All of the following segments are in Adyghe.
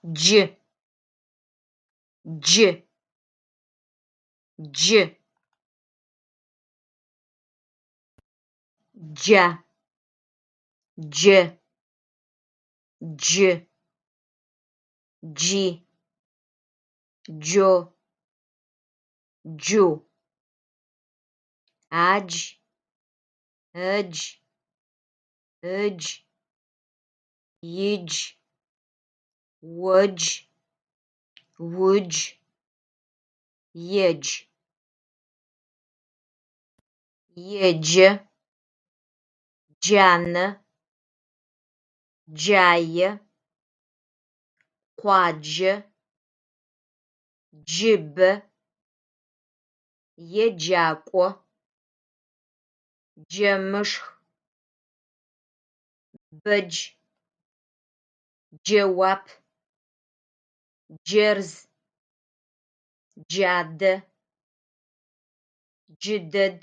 Джы, джы, джы. Джа, джэ, джы, джи, джо, джу. Адж, ыдж, ыдж, идж, одж, удж, едж. Еджэ, джанэ, джае, къуаджэ, джыбэ, еджакӏо, джэмышх, бэдж, джэуап, джэрз, джадэ, джыдэд,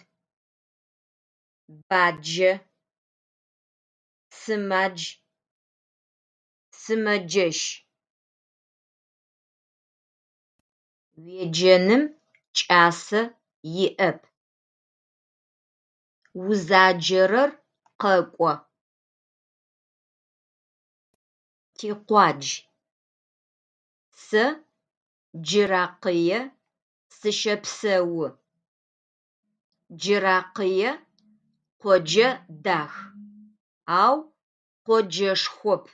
баджэ, сымадж, сымэджэщ. Уеджэным кӏасэ иӏэп, узаджэрэр къэкӏо. Тикъуадж. Сэ Джыракъые сыщэпсэу. Джыракъые къоджэ дах, ау къоджэшхоп.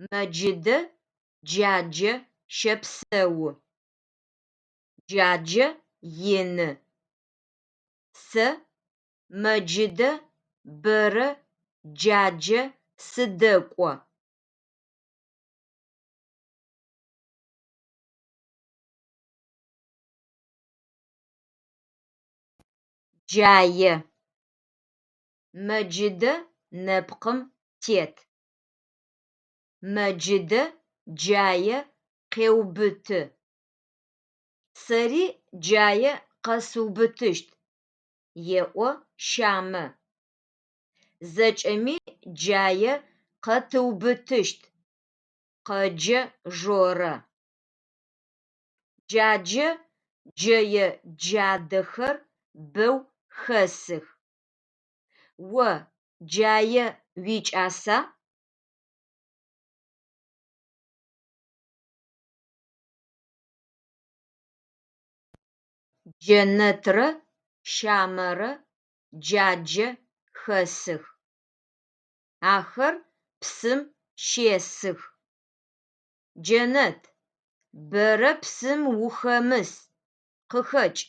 Мэджыдэ Джаджэ щэпсэу. Джаджэ ины. Сэ Мэджыдэ бэрэ Джаджэ сыдэкӏо. Джае. Мэджыдэ нэпкъым тет. Мэджыдэ джае къеубыты. Сэри джае къэсыубытыщт, еӏо Щамэ. Зэкӏэми джае къэтыубытыщт, къэджэ Жорэ. Джаджэ джэе джадэхэр бэу хэсых. О джае уикӏаса? Джэнэтрэ Щамэрэ Джаджэ хэсых. Ахэр псым щесых. Джэнэт, бэрэ псым ухэмыс, къыхэкӏ,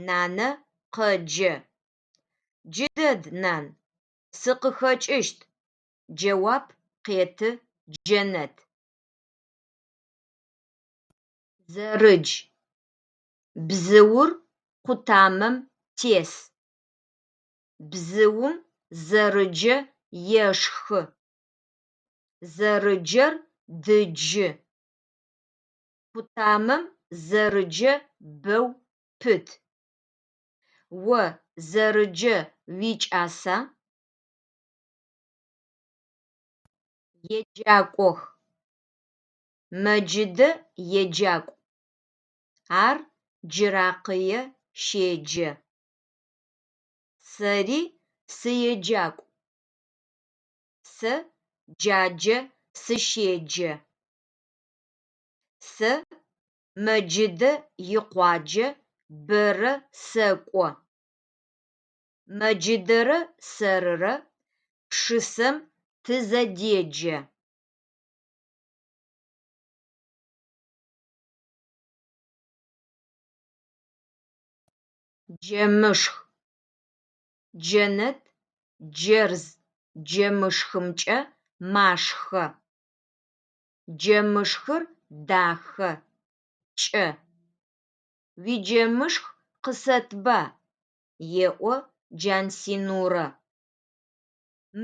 нанэ къэджэ. Джыдэд, нан, сыкъыхэкӏыщт, джэуап къеты Джэнэт. Зэрыдж. Бзыур къутамэм тес. Бзыум зэрыджэ ешхы. Зэрыджэр дыджы. Къутамэм зэрыджэ бэу пыт. О зэрыджэ уикӏаса? Еджакӏох. Мэджыдэ еджакӏу, ар Джыракъые щеджэ. Сэри сыеджакӏу, сэ Джаджэ сыщеджэ. Сэ Мэджыдэ икъуаджэ бэрэ сэкӏо. Мэджыдэрэ сэрырэ пшысэм тызэдеджэ. Джэмышх. Джэнэт джэрз джэмышхымкӏэ машхэ. Джэмышхыр дахэ, кӏэ. Уиджэмышх къысэтба, еӏо Джансинурэ.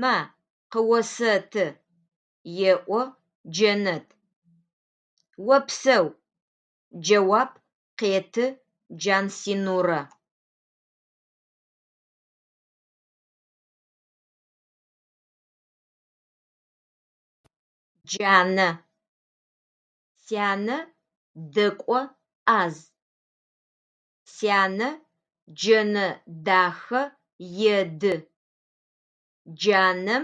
Ма, къыосэты, еӏо Джэнэт. Опсэу, джэуап къеты Джансинурэ. Джанэ. Сянэ дэкӏо ӏаз. Сянэ джэнэ дахэ еды. Джанэм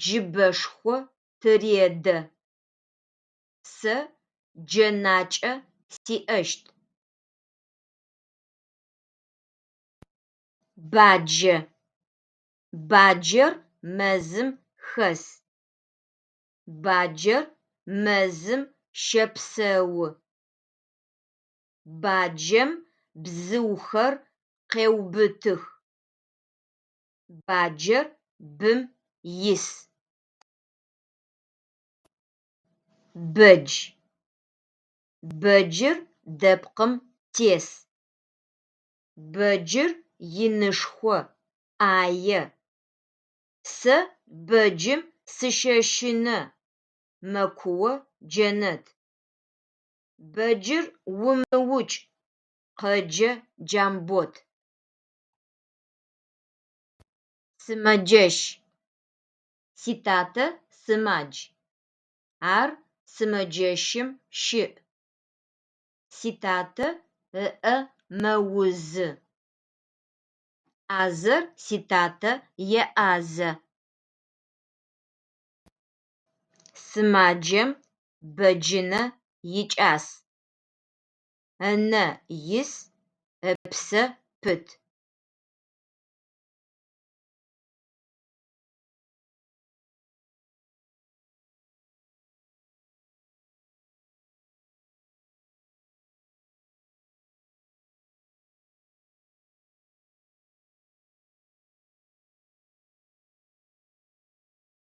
джыбэшхо тыредэ. Сэ джэнакӏэ сиӏэщт. Баджэ. Баджэр мэзым хэс. Баджэр мэзым щэпсэу. Баджэм бзыухэр къеубытых. Баджэр бым ис. Бэдж. Бэджыр дэпкъым тес. Бэджыр инышхо, ӏае. Сэ бэджым сыщэщынэ, мэкуо Джэнэт. Бэджыр умыукӏ! – къэджэ Джамбот. Сымэджэщ. Ситатэ сымадж. Ар сымэджэщым щыӏ. Ситатэ ыӏэ мэузы. Ӏазэр ситатэ еӏазэ. Сымаджэм бэджынэ икӏас. Ынэ из, ыпсэ пыт.